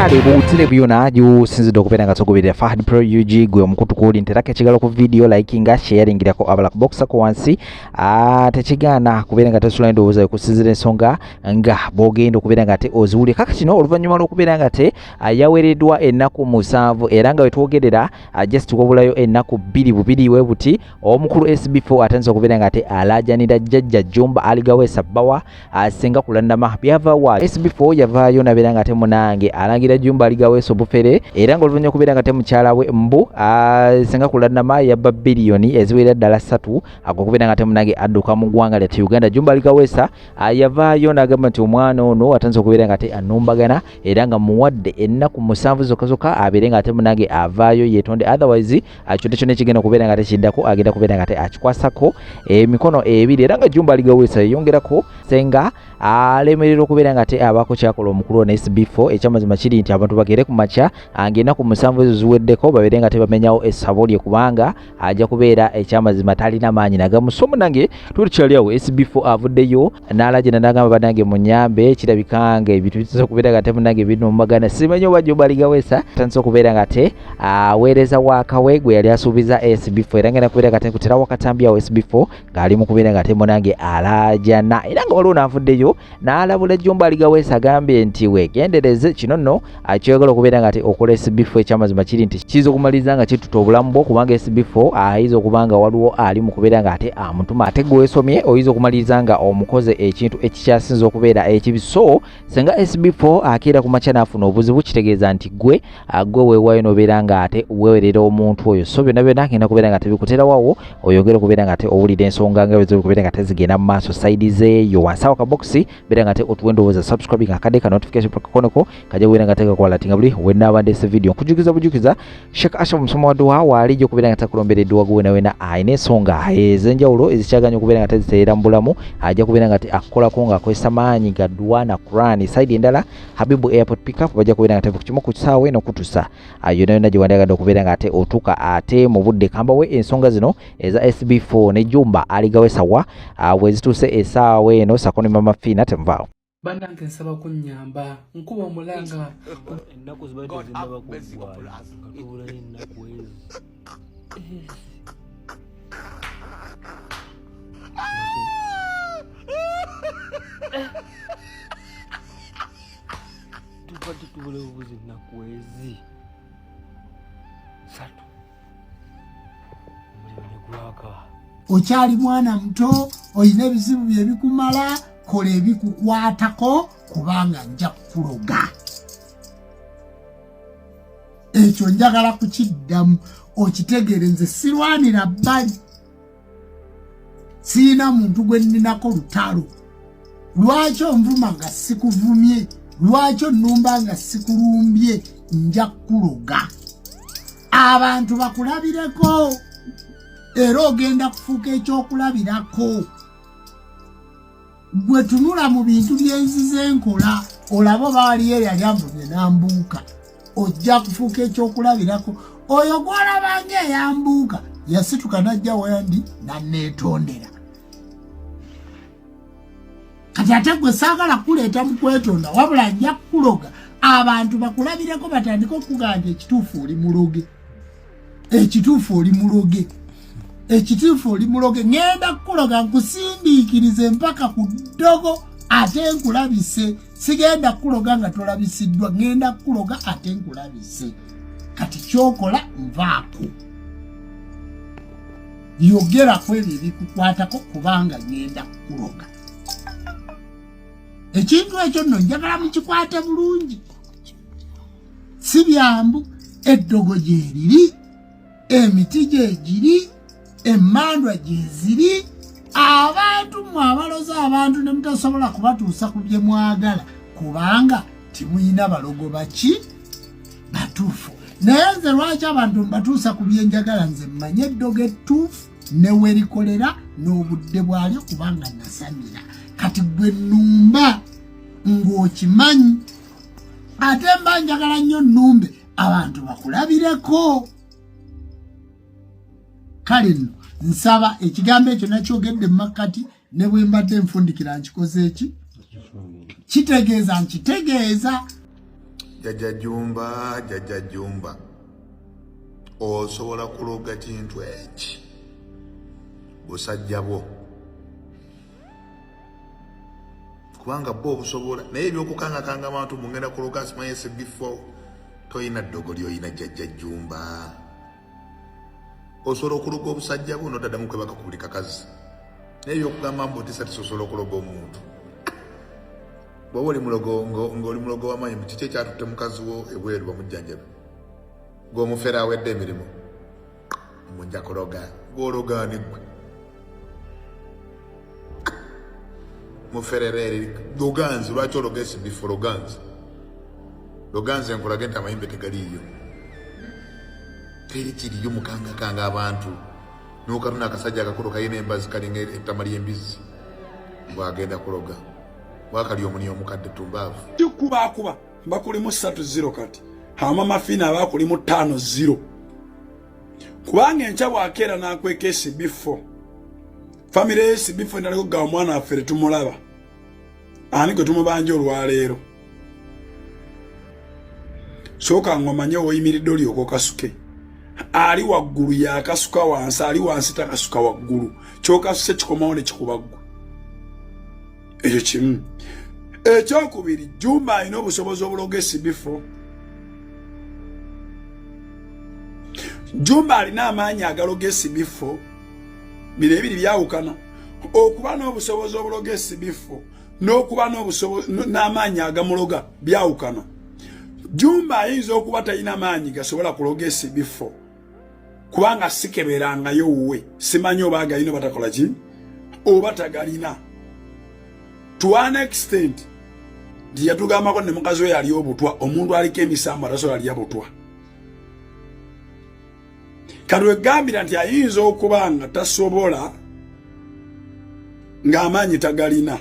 Kale buwutire byona gyusinzidde okubeera nga tugoberera Fahad Pro UG, gwe omukutu kwoli nterako ekigalo ku video, likinga, sharingirako abala ku boxako wansi. Tekigaana kubeera nga tosula endowooza ekusinzira ensonga nga bwogenda okubeera nga ate oziwulira. Kaka kino oluvannyuma lw'okubeera nga te yaweereddwa ennaku 7, era nga wetwogerera just wabulayo ennaku bbiri bubiri we buti omukulu SB4 atandise okubeera nga ate alaajanira jjajja Jumba Aligaweesa Bbawa asinga kulanama. Byava wa? SB4 yavaayo nabeera nga ate munange alangira Jumba Aligaweesa obufere, era nga oluvannyuma okubeera nga ate mukyala we mbu asinga kulanama yabba biliyoni eziwerera ddala 3 ago okubeera nga ate munange adduka mu ggwanga lyattu Uganda. Jumba Aligaweesa yavaayo n'agamba nti omwana ono atandise okubeera nga ate anumbagana, era nga muwadde ennaku 7 zokka zokka abeere nga ate munange avaayo yeetonde, otherwise kyonna kyonna ekigenda okubeera nga ate kiddako agenda kubeera nga ate akikwasako emikono ebiri. Era nga Jumba Aligaweesa yeyongerako senga alemererwa okubeera nga ate abaako kyakola omukulu ono SB4. Ekyamazima kiri nti abantu bagere ku makya ng'ennaku 7 ezo ziweddeko babeere nga tebamenyawo essabo lye, kubanga ajja kubeera ekyamazima talina maanyi nagamu. So munange tulikyali awo, SB4 avuddeyo n'alagenda n'agamba bannange munyambe, kirabika nga ebintu bitandise okubeera nga ate munange binumbagana. Simanyi oba Jumba Aligaweesa atandise okubeera nga ate aweereza waakawe gwe yali asuubiza SB4, era ngenda kubeera nga ate nkuterawo akatambi awo SB4 ng'ali mu kubeera nga ate munange alaajana. Era nga waliwo n'avuddeyo n'alabula Jumba Aligaweesa, agambye nti weegendereze kino nno akyogera okubeera nga ate okola SB4. Ekyamazima kiri nti kiyinza okumaliriza nga kituta obulamu bwo, kubanga SB4 ayinza okuba nga waliwo ali mu kubeera nga ate amutuma, ate gwe weesomye oyinza okumaliriza nga omukoze ekintu ekikyasinza okubeera ekibi. So singa SB4 akeera ku makya n'afuna obuzibu, kitegeeza nti gwe weewaayo n'obeera nga ate weewerera omuntu oyo. So byonna byonna agenda kubeera nga tebikuterawawo, oyongere okubeera nga ate owulira ensonga nga bwe kubeera nga tezigenda mu maaso sayidi zeeyo. Wansi awo kabokisi beera nga ate otuwa endowooza, subscribing akadde ka notification kakoneko kajja kubeera nga teeka kwalati nga buli wenaaba ndeese video. Nkujukiza bujukiza Sheikh Ashraf Musoma wa Duha waali ejja okubeera nga takulombera edduwa gwe wena wena alina ensonga ez'enjawulo ezikyaganya okubeera nga tezitereera mu bulamu, ajja kubeera nga akukolako ng'akozesa maanyi ga dduwa na Quran. Sayidi endala Habibu Airport Pickup bajja kubeera nga teva ku kimu ku kisaawe n'okutusa yonna yonna gye wandyagadde okubeera nga ate otuuka ate mu budde. Kambawe ensonga zino eza SB4 ne Jumba Aligaweesa wa bwe zituuse essaawa eno sako ne Mama Fiina, temuvaawo. Bannange nsaba kunnyamba, nkuba omulanga. Ennaku zibadde tezinnaba kuggwayo nga tubulayo ennaku ezi. Tubadde tubulayo obuzi ennaku ezi 3, omuliro ne gwaka. Okyali mwana muto, olina ebizibu bye bikumala, kola ebikukwatako kubanga nja kukuloga. Ekyo njagala kukiddamu okitegeere. Nze sirwanira bbali, sirina muntu gwe nninako lutalo. Lwaki onvuma nga sikuvumye? Lwaki onnumba nga sikulumbye? Nja kukuloga, abantu bakulabireko, era ogenda kufuuka ekyokulabirako. Gwe tunula mu bintu byenzize nkola, olaba oba waliyo eyali anvumye n'ambuuka. Ojja kufuuka ekyokulabirako. Oyo gw'olabanga eyambuuka yasituka n'ajja wendi nanneetondera. Kati ate gwe saagala kukuleeta mu kwetonda, wabula nja kukuloga abantu bakulabireko, batandike okukugamba ekituufu oli muloge, ekituufu oli muloge, ekituufu oli muloge. Ŋŋenda kukuloga nkusindiikirize mpaka ku ddogo ate nkulabise. Sigenda kukuloga nga tolabisiddwa, ŋŋenda kukuloga ate nkulabise. Kati kyokola, nvaako, yogera ku ebyo ebikukwatako kubanga ŋŋenda kukuloga. Ekintu ekyo nno njagala mukikwate bulungi, si byambu. Eddogo gyeriri, emiti gyegiri, emmandwa gyeziri. Abantu mmwe abaloza abantu ne mutasobola kubatuusa ku bye mwagala kubanga timuyina balogo baki batuufu. Naye nze lwaki abantu mbatuusa ku byenjagala? Nze mmanye eddogo ettuufu ne werikolera n'obudde bwalyo kubanga nasamira. Kati gwe nnumba ng'okimanyi, ate mba njagala nnyo nnumbe abantu bakulabireko. Kale nno nsaba ekigambo ekyo nakyogedde mu makkati, ne bwe mbadde nfundikira nkikoze eki kitegeeza nkitegeeza. Jajja Jumba, Jajja Jumba, osobola kuloga kintu eki busajja bwo, kubanga bo obusobola. Naye ebyokukangakanga abantu mungenda kuloga simanyi SB4, toyina ddogo lyoyina. Jajja Jumba, osobola okuloga obusajja bwo notaddamu kwebaka ku buli kakazi. Naye ebyokugamba mbu otisatisa osobola okuloga omuntu, bwoba oli mulogo, ng'oli mulogo w'amaanyi, kiki ekyatutte mukazi wo ebweru bamujjanjabe gw'omufere awedde emirimu? Munja kuloga gw'ologaani ggwe muferere eri luganzi. Lwaki ologa esibifo? Luganzi, luganzi, enkulage nti amayimbe tegaliiyo, teri kiriyo. Mukangakanga abantu nokatuna akasajja akakulu kalina embazi kalinga ettama ly'embizzi, bwagenda kuloga wakali omuni omukadde tumbaavu. Kikubakuba bakulimu 3-0, kati amama Fiina abakulimu 5-0, kubanga enkya bwakeera n'akweka SB4, famire ye SB4 endaliko gawa omwana waffe tetumulaba, ani gwe tumubanja olwaleero? Sooka ng'omanye woyimiridde olyoka okasuke. Ali waggulu yakasuka wansi, ali wansi takasuka waggulu. Kyokasuse kikomawo ne kikuba ggwe. Ekyo kimu. Ekyokubiri, Jumba alina obusobozi obuloga SB4. Jumba alina amaanyi agaloga SB4. Bino ebiri byawukana. Okuba n'obusobozi obuloga SB4 n'okuba n'amaanyi agamuloga byawukana. Jumba ayinza okuba talina maanyi gasobola kuloga SB4, kubanga sikeberangayo wuwe, simanyi oba agalina oba takola ki oba tagalina, to an extent nti yatugambako ne mukazi we yali obutwa. Omuntu aliko emisambo atasobola lya butwa. Kati wegambira nti ayinza okuba nga tasobola, ng'amaanyi tagalina,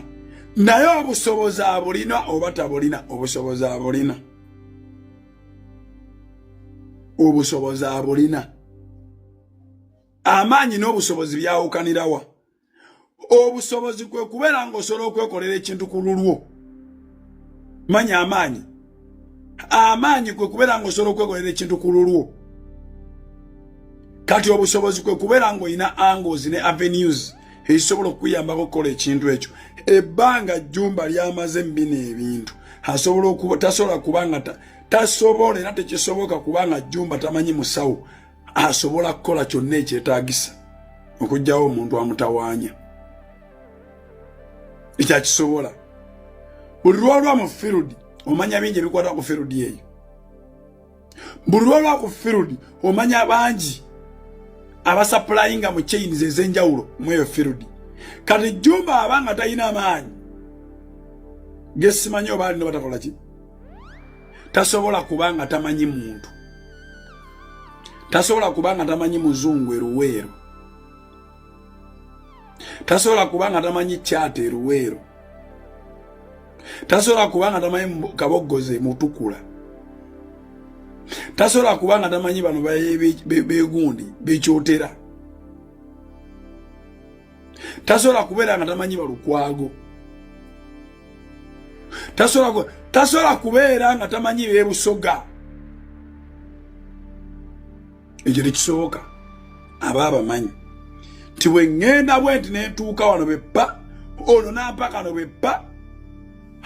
naye obusobozi abulina oba tabulina? Obusobozi abulina, obusobozi abulina. Amaanyi n'obusobozi byawukanirawa? Obusobozi kwe kubeera ng'osobola okwekolera ekintu ku lulwo. Manya amaanyi. Amaanyi kwe kubeera ng'osobola okwekolera ekintu ku lulwo. Kati obusobozi kwe kubeera ng'olina angles ne avenues ezisobola okukuyambako okukola ekintu ekyo. Ebbanga Jumba lyamaze mu bino ebintu, asobola okuba tasobola kuba nga tasobola, era tekisoboka kubanga Jumba tamanyi musawo asobola kukola kyonna ekyetaagisa okugyawo omuntu amutawaanya. Ekyakisobola buli lwolwa mu field, omanya bingi ebikwata ku field eyo. Buli lwolwa ku field, omanya bangi abasupplyinga mu chains ez'enjawulo mu eyo field. Kati Jumba abanga talina maanyi gesimanyi oba alina batakola ki, tasobola kubanga tamanyi muntu, tasobola kubanga tamanyi muzungu eruweero, tasobola kubanga tamanyi kyata eruweero, tasobola kubanga tamanyi kaboggoze mutukula, tasobola kubanga tamanyi bano begundi bekyotera, tasobola kubeera nga tamanyi balukwago, tasobola kubeera nga tamanyi bebusoga. Ekyo tekisoboka. Aba abamanyi nti bwe ŋŋenda bwe nti nentuuka wano beppa ono nampa kano beppa.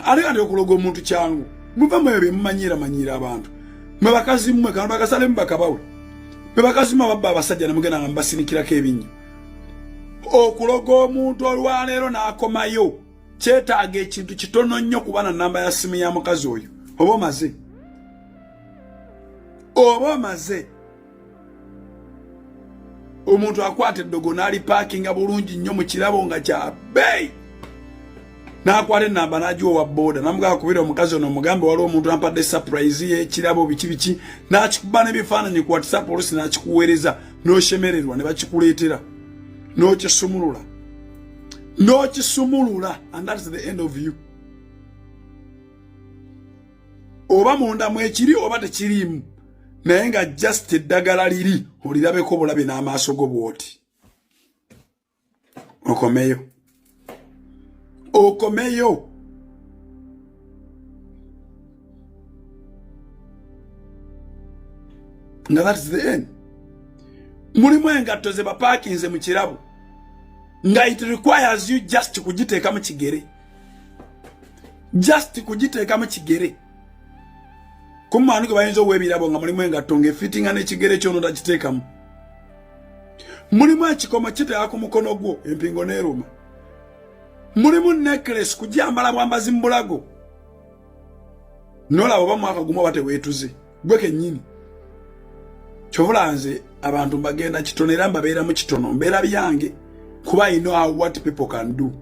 Ate kati okuloga omuntu kyangu. Muva mu ebyo byemumanyiira manyiira abantu. Mwe bakazi mmwe, kano bakasalemu bakabawe. Mwe bakazi mmwe ababba abasajja ne mugenda nga mubasinikirako ebinnyo. Okuloga omuntu olwaleero n'akomayo kyetaaga ekintu kitono nnyo, kuba na namba ya simu ya mukazi oyo, oba omaze, oba omaze. Omuntu akwata eddogo n'alipaakinga bulungi nnyo mu kirabo nga kya bbeeyi, n'akwata enamba n'agiwa owa booda, namugamba, "Kubira omukazi ono omugambe waliwo omuntu ampadde surprise y'ekirabo biki biki." N'akikuba n'ebifaananyi ku WhatsApp, oluusi n'akikuweereza, n'oshemererwa, ne bakikuleetera, n'okisumulula, n'okisumulula, and that's the end of you. Oba munda mwekiri oba tekiriimu, naye nga just eddagala liri olirabeko bulabe n'amaaso go bw'oti, okomeyo, okomeyo. Nga that's the end. Mulimu engatto ze bapaakinze mu kirabo nga it requires you just kugiteekamu kigere, just kugiteekamu kigere. Kummaani gwe bayinza owa ebirabo nga mulimu engatto ng'efitinga n'ekigere kyono takiteekamu. Mulimu ekikomo kiteeka ku mukono gwo empingo n'eruma. Mulimu necklace kugyambala bwambazi mu bulago nolaba oba mwaka gumu oba teweetuze gwe kennyini. Kyovula nze abantu mbagenda kitono era mbabeeramu kitono, mbeera byange kuba I know how what people can do.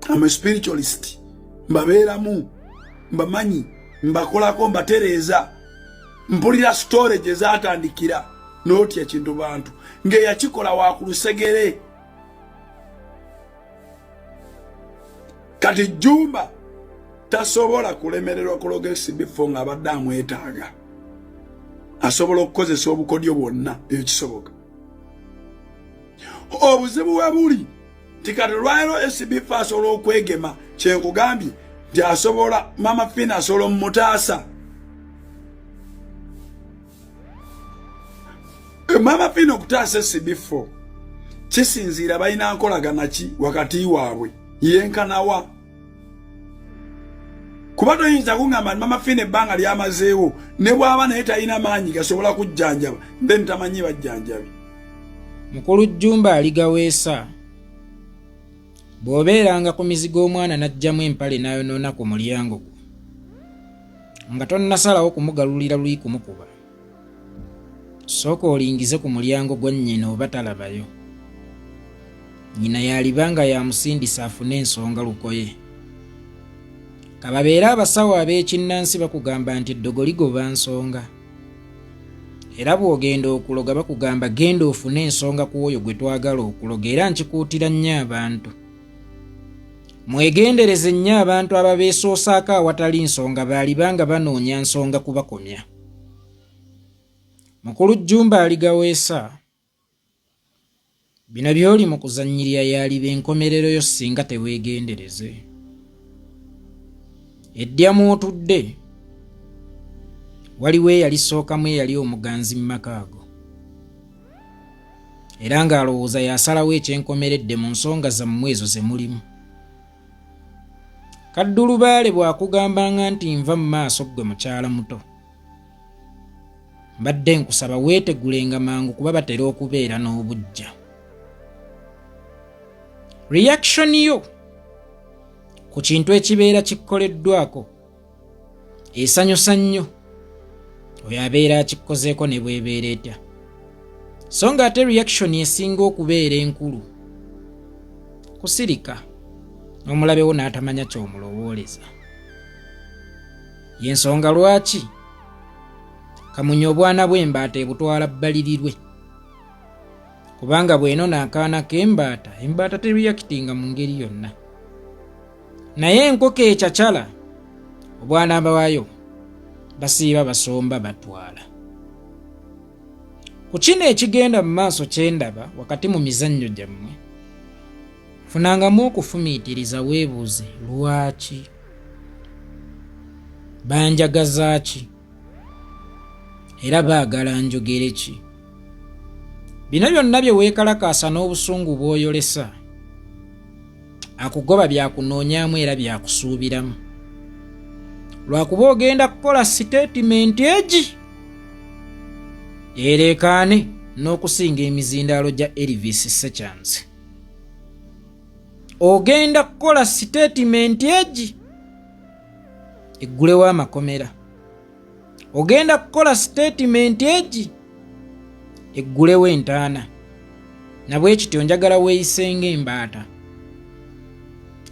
I'm a spiritualist, mbabeeramu, mbamanyi, mbakolako, mbatereeza, mpulira storage ezatandikira n'otya ekintu bantu ng'eyakikola wa ku lusegere. Kati Jumba tasobola kulemererwa kuloga SB4 ng'abadde amwetaaga, asobola okukozesa obukodyo bwonna ekisoboka. Obuzibu we buli nti kati olwaleero SB4 asobola okwegema, kyenkugambye nti asobola, Mama Fina asobola omutaasa. Mama Fina okutaasa SB4 kisinziira balina nkolagana ki wakati waabwe, yenkanawa. Kuba toyinza kungamba Mama Fina ebbanga lyamazeewo ne bw'aba naye talina maanyi gasobola kujjanjaba, then tamanyi bajjanjabi. Mukulu Jjumba aligaweesa, bw'obeeranga ku mizigo omwana n'aggyamu empale n'ayonoona ku mulyango gwo nga tonnasalawo kumugalulira luli kumukuba, sooka olingize ku mulyango gwa nnyina oba talabayo. Nnyina y'aliba nga y'amusindisa afune ensonga lukoye. Kababeere abasawo ab'ekinnansi bakugamba nti eddogo ligoba nsonga, era bw'ogenda okuloga bakugamba genda ofune ensonga ku oyo gwe twagala okuloga. Era nkikuutira nnyo abantu, mwegendereze nnyo abantu ababeesoosaako awatali nsonga, baaliba nga banoonya nsonga kubakomya. Mukulu Jjumba aligaweesa, bino by'oli mu kuzannyirira yaaliba enkomerero yo singa teweegendereze. Eddya mw'otudde waliwo eyalisookamu eyali omuganzi mu maka ago, era ng'alowooza y'asalawo ekyenkomeredde mu nsonga zammwe ezo ze mulimu. Kaddulubaale bw'akugambanga nti nva mu maaso ggwe mukyala muto, mbadde nkusaba weetegulenga mangu kuba batera okubeera n'obuggya. Reaction yo ku kintu ekibeera kikoleddwako esanyusa nnyo oyo abeera akikozeeko ne bwebeera etya, so nga ate reaction esinga okubeera enkulu kusirika n'omulabewo n'atamanya ky'omulowooleza. Y'ensonga lwaki kamunye obwana bw'embaata ebutwala bbalirirwe, kubanga bw'enona akaana k'embaata, embaata tereactinga mu ngeri yonna, naye enkoko ecacala obwana bwayo basiiba basomba batwala. Ku kino ekigenda mu maaso kyendaba wakati mu mizannyo gyammwe, funangamu okufumiitiriza, weebuuze lwaki banjagaza ki era baagala njogere ki. Bino byonna bye weekalakaasa n'obusungu bw'oyolesa akugoba byakunoonyaamu era byakusuubiramu, lwakuba ogenda kukola sitetimenti egi ereekaane n'okusinga emizindaalo gya Elvis Sekyanzi. Ogenda kukola sitetimenti egi eggulewo amakomera. Ogenda kukola sitetimenti egi eggulewo entaana. Nabwekityo njagala weeyisenga embaata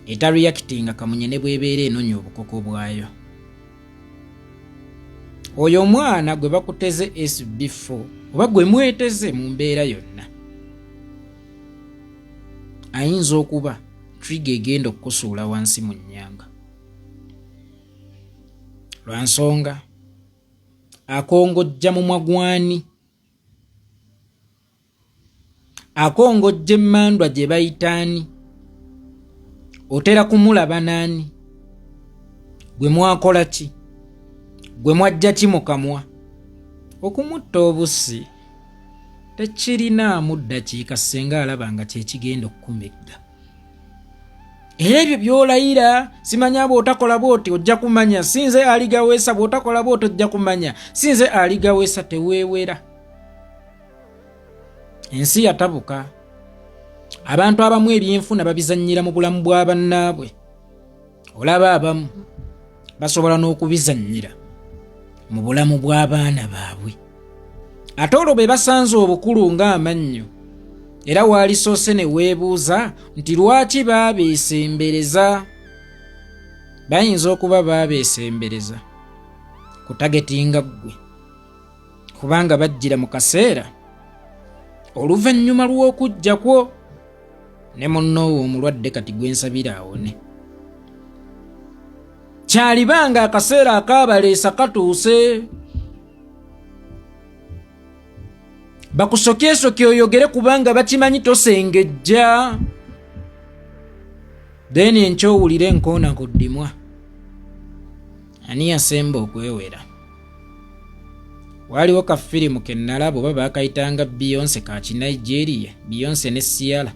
etareactinga kamunye ne bw'ebeera enonya obukoko bwayo. Oyo omwana gwe bakuteze SB4 oba gwe mweteze mu mbeera yonna ayinza okuba trigger egenda okukusuula wansi mu nnyanga, lwa nsonga akongojja mumwa gwani, akongojja emmandwa gye bayitaani, otera kumulaba naani, gwe mwakola ki, gwe mwajja ki mu kamwa, Okumutta obussi tekirinaamu ddakiika ssenga alaba nga kyekigenda okukumegga. Era ebyo by'olayira simanya bw'otakola bw'oti ojja kumanya si nze aligaweesa, bw'otakola bw'oti ojja kumanya si nze aligaweesa. Teweewera. Ensi yatabuka. Abantu abamu ebyenfuna babizannyira mu bulamu bwa bannaabwe. Olaba abamu basobola n'okubizannyira mu bulamu bw'abaana baabwe. Ate olwo be basanze obukulu ng'amannyo, era waalisoose ne weebuuza nti lwaki baabeesembereza. Bayinza okuba baabeesembereza kutagetinga ggwe, kubanga bajjira mu kaseera oluvannyuma lw'okujja kwo ne munnoowo omulwadde kati gwe nsabira awone. Kyalibanga akaseera akaabaleesa katuuse, bakusokyesoke oyogere kubanga bakimanyi tosengejja. Then enkya owulire enkoona ku ddimwa. Ani yasemba okwewera? Waaliwo ka firimu ke nnalaba oba baakayitanga Beyonce ka Kinigeria, Beyonce ne Ciara.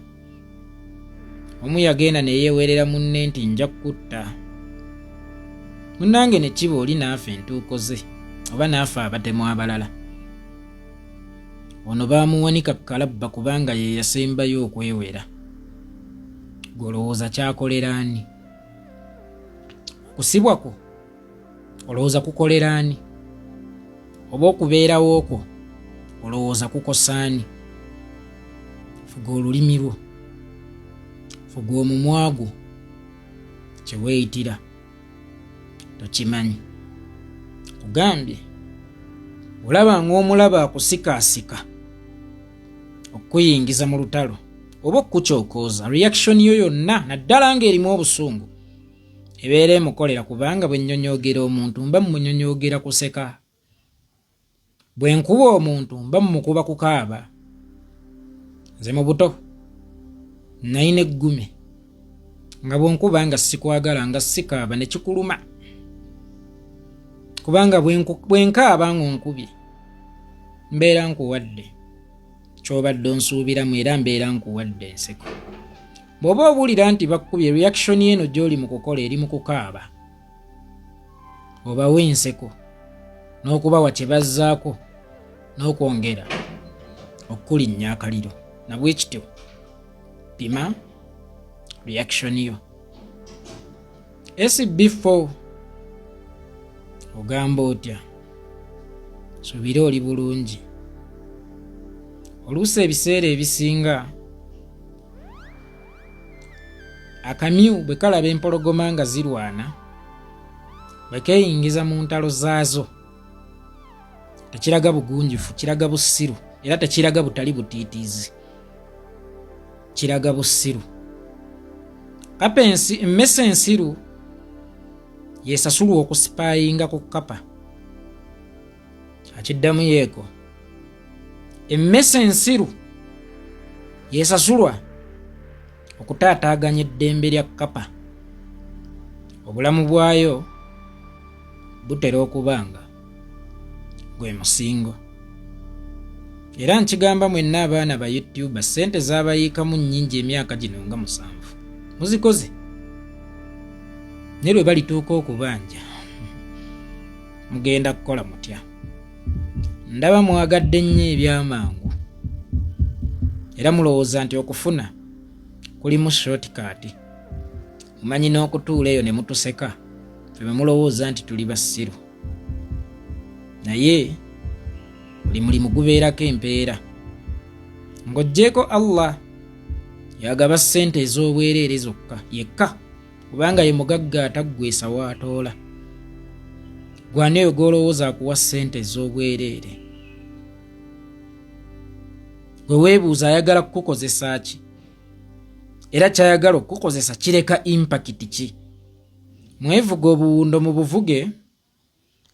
Omu yagenda ne yeewerera munne nti nja kukutta. Munnange ne kiba oli n'afa entuuko ze oba n'afa abatemu abalala. Ono baamuwanika kalabba kubanga ye yasembayo okwewera. Ggwe olowooza kyakolera ani? Okusibwa kwo olowooza kukolera ani? Oba okubeerawo kwo olowooza kukosa ani? Fuga olulimi lwo, fuga omumwa gwo, kye weeyitira tokimanyi. Kugambye olaba ng'omulaba akusikaasika okukuyingiza mu lutalo oba okukukyokooza, reaction yo yonna naddala ng'erimu obusungu ebeera emukolera, kubanga bwe nnyonyoogera omuntu mba mmunyonyoogera kuseka, bwe nkuba omuntu mba mmukuba kukaaba. Nze mu buto nalina eggume nga bw'onkuba nga sikwagala nga sikaaba ne kikuluma, kubanga bwe nkaaba ng'onkubye mbeera nkuwadde ky'obadde onsuubiramu era mbeera nkuwadde enseko. Bw'oba owulira nti bakkubye, reaction eno gy'oli mu kukola eri mu kukaaba, obawe enseko n'okubawa kye bazzaako n'okwongera okukulinnya akaliro. Na bwe kityo pima reaction yo. SB4 ogamba otya? Subira oli bulungi. Oluusi ebiseera ebisinga akamyu bwe kalaba empologoma nga zirwana, bwe keeyingiza mu ntalo zaazo, tekiraga bugunjufu, kiraga busiru, era tekiraga butali butiitiizi, kiraga busiru. Kapa emmese ensiru yesasulwa okusipayinga ku kapa. Akiddamu yeeko, emmese ensiru yesasulwa okutaataaganya eddembe lya kapa. Obulamu bwayo butera okuba nga gwe musingo. Era nkigamba mwenna abaana ba YouTuber, ssente z'abayiikamu nnyingi emyaka gino nga 7 muzikoze, naye lwe balituuka okubanja mugenda kukola mutya? Ndaba mwagadde nnyo eby'amangu era mulowooza nti okufuna kulimu shortcut. Mumanyi n'okutuula eyo ne mutuseka ffe bwe mulowooza nti tuli basiru, naye buli mulimu gubeerako empeera. Ng'oggyeeko Allah yagaba ssente ez'obwereere zokka yekka, kubanga ye mugagga ataggwesa waatoola. Gwani oyo gw'olowooza akuwa ssente ez'obwereere? Gwe weebuuza ayagala kukukozesa ki, era ky'ayagala okukukozesa kireka impakiti ki? Mwevuga obuwundo mubuvuge,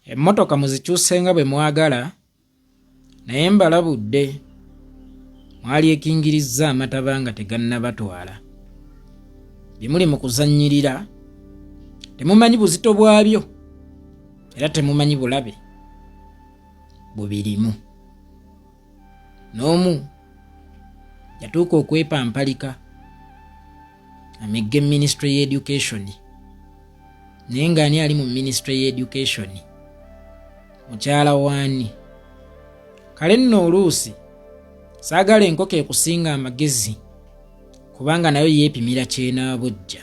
emmotoka muzikyuse nga bwe mwagala, naye mbalabudde, mwalyekingirizza amataba nga tegannabatwala. Bye muli mu kuzannyirira temumanyi buzito bwabyo era temumanyi bulabe Bubirimu n'omu yatuuka okwepampalika amegge ministry y'education, naye ng'ani ali mu ministry y'education? Mukyala waani? Kale nno oluusi saagala enkoko ekusinga amagezi, kubanga nayo yeepimira kyenaabujja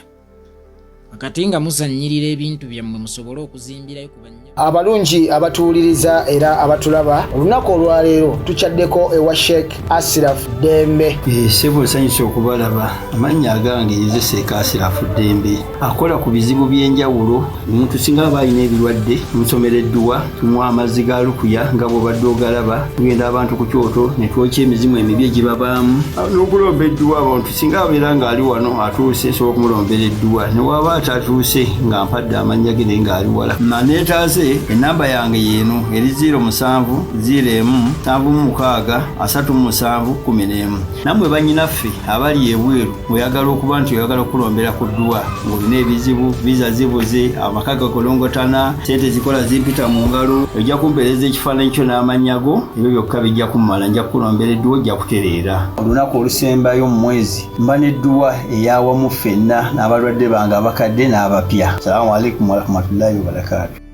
wakati nga muzannyirira ebintu byammwe musobole okuzimbirayo ku bannya. Abalungi abatuwuliriza era abatulaba, olunaku olwaleero tukyaddeko ewa Sheikh Asiraf Ddembe. Ssebo, nsanyuse okubalaba. Amannya agange nze Seeka Asirafu Ddembe, akola ku bizibu by'enjawulo. Omuntu singa aba alina ebirwadde, tumusomera edduwa, tumuwa amazzi ga lukuya nga bw'obadde ogalaba. Tugenda abantu ku kyoto ne twokya emizimu emibi egibabaamu n'okulomba edduwa. Abantu singa abeera ng'ali wano atuuse, nsobola okumulombera edduwa, ne waba atatuuse nga mpadde amannya ge naye ng'ali wala naneetaaze. Enamba yange yeeno eri 07 01 76 37 11. Nammwe bannyinaffe abali ebweru, oyagala okuba nti oyagala okulombera ku dduwa ng'olina ebizibu, viza zibuze, amaka gakolongotana, sente zikola zimpita mu ngalo, ojja kumpeereza ekifaananyi kyo n'amannya go, ebyo byokka bijja kummala, nja kukulombera edduwa, ojja kutereera. Olunaku olusembayo mu mwezi mba n'edduwa eyawamu ffenna n'abalwadde bange abakadde n'abapya. Salaamu alaikum warahmatullahi wabarakaatu.